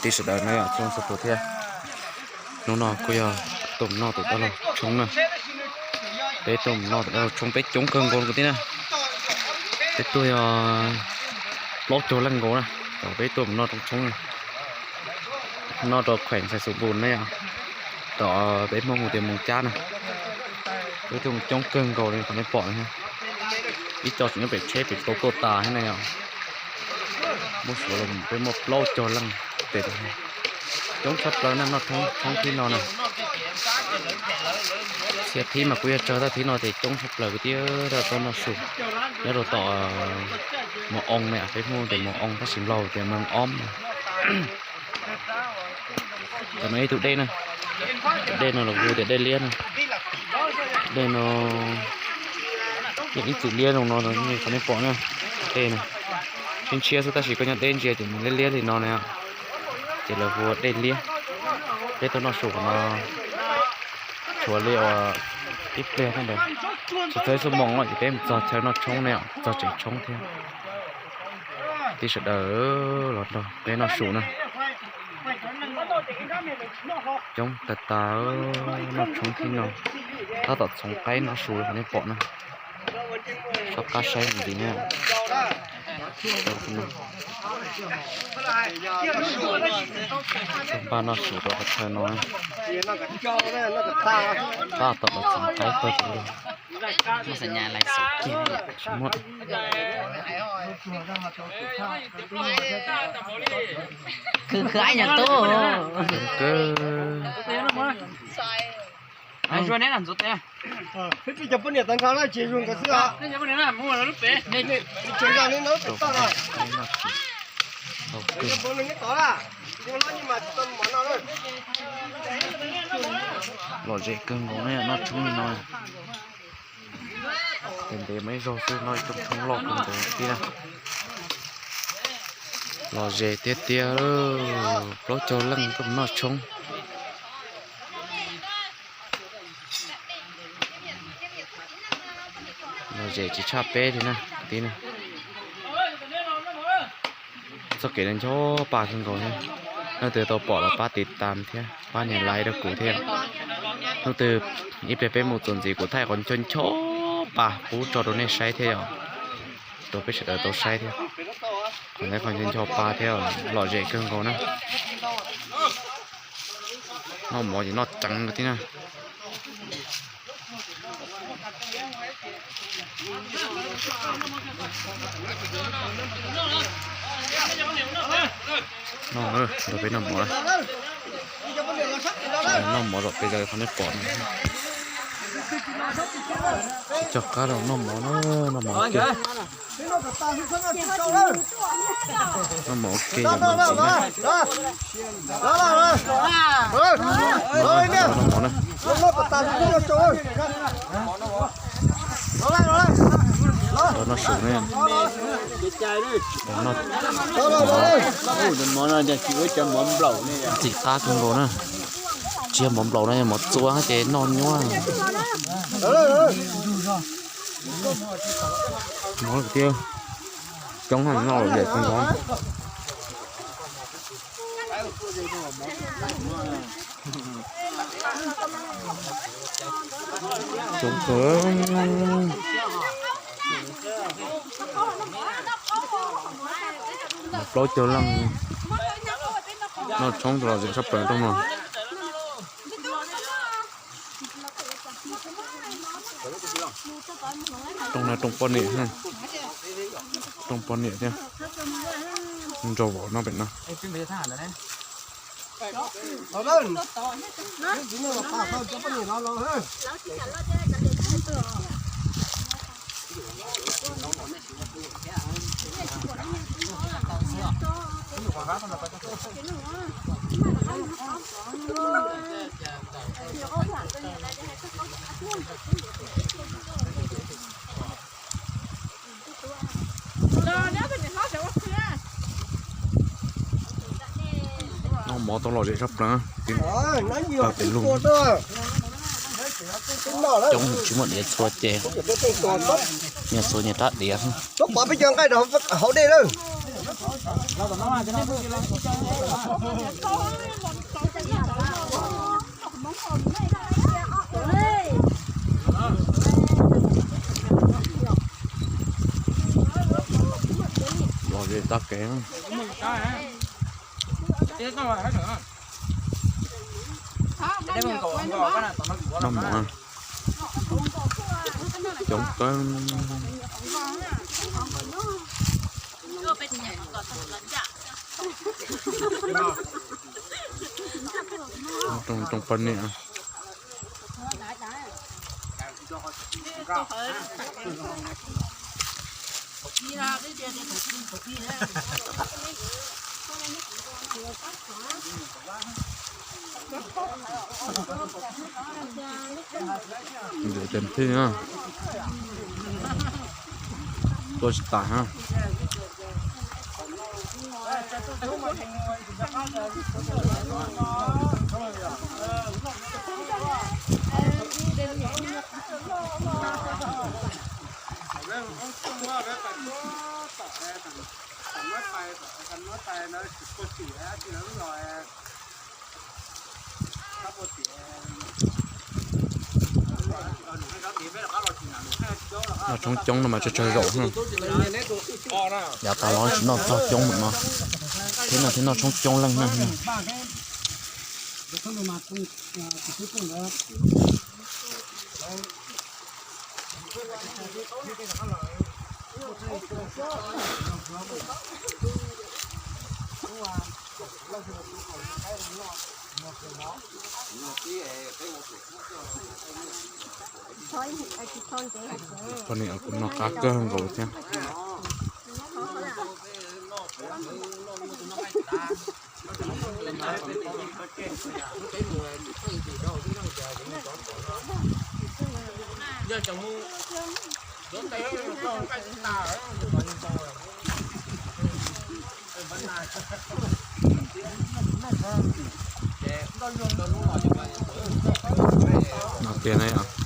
Tij sawv daws no yog txhua txhua tus thiab. Hnub no kuj yog tuaj mus noj tom dab laug tshoob na. Peb tuaj mus noj tom dab laug tshoob peb coob kawg nkaus kwv tij na. Peb tuaj yog plaub caug leej nkaus na, tom peb tuaj mus noj tshoob na. Noj rau kheem Xais Xus Npus na yom, tom peb Hmoob hu tias Moos Cab na. Peb tuaj mus coob kawg nkaus li qhov nej pom no. Ib co tseem nyob pem tsheb pem tsheb tuaj tas thiab na yom. Muab suav los peb muaj plaub caug leej tes. Coob tshaj plaws na, noj tshoob thib no na. Txhia thib mas kuj yog tsawg, tab thib no ces coob tshaj plaws kwv tij, rau tau noj su. Nyob rau tom Mos Oo na, peb Hmoob tias Mos Oo tab sis Nplog tias Mos Om. Tam no ib tug dej na, tus dej no los hu tias dej liab na. Dej no yog ib txwm liab zoo no, qhov nej pom na, dej no. Tshiab tshiab xwb tab sis koj nyob deb ntsia ces nws liab liab li no na. Ces lawv hu ua dej liab. Peb tuaj noj su qhov no tshuav li uas ib pliag thiab ntawd, tsis txog ib xuab moos ces peb mus txog chaw noj tshoob ne, txog tsev tshoob thiab. Tij sawv daws los nrog peb noj su na. Coob tas tas, noj tshoob thib no, tab tom txhoov qaib noj su li qhov nej pom na. Soj qab saib mus ntxiv na. Npaj noj su rau qhov chaw no. Tab tom los txhoov qaib tag li. Tsis muaj. Khwv khwv ib nyuag tub. Lom zem kawg nkaus na, noj tshoob li no. Ntev ntev mas ib zaug xwb noj ib tug tshoob loj kawg nkaus tib na. Lom zem tiag tiag, plaub caug leej tuaj noj tshoob. Lom zem tsis tshaj peb li na, tib na. Txoj kev no ncho pa kawg nkaus thiab. Leej twg tau pom los pab tiv tas thiab pab nias like rau kuv thiab. Leej twg ib pliag peb mus txuas ntxiv kuv thaij qhov ncho ncho pa pub tso rau nej saib thiab yom. Rau peb sawv daws tau saib thiab. Qhov no qhov ncho ncho pa thiab, lom zem kawg nkaus na. Noj mov ces noj ceev tib na. Noj, nrog peb noj mov na. Noj mov zom peb zos qhov nej pom no. Cov qab los noj mov na, noj mov kiag. Noj mov ua ke, noj mov ntxiv na. Noj mov na. Noj su ne. Ntxim qab kawg nkaus na. Tsis yog mov nplaum no, yog mov txua ces noj nyuaj. Mov tiag, coob heev, noj lom zem kawg nkaus. Coob kawg. Plaub caug leej noj tshoob lom zem sab plaws rooj no. Rooj no rooj poj niam, rooj poj niam thiab. Nraug vauv nyob pem no. Noj mov tau lom zem sab plaws, pawg pem lug. Coob tsis muaj diav txhua ces nyias xuas nyias rab diav. Los li tag kev. Noj mov coob kawg. Rooj poj niam. Tus thij na, tua tsis tas na. Noj tshoob coob no mas tsawg tsawg zaum na. Yav tas los tsis noj txog coob lawm no, thiab no thiab noj tshoob coob leej na. Poj niam kuv noj qab kawg nkaus thiab. No tiag na yom.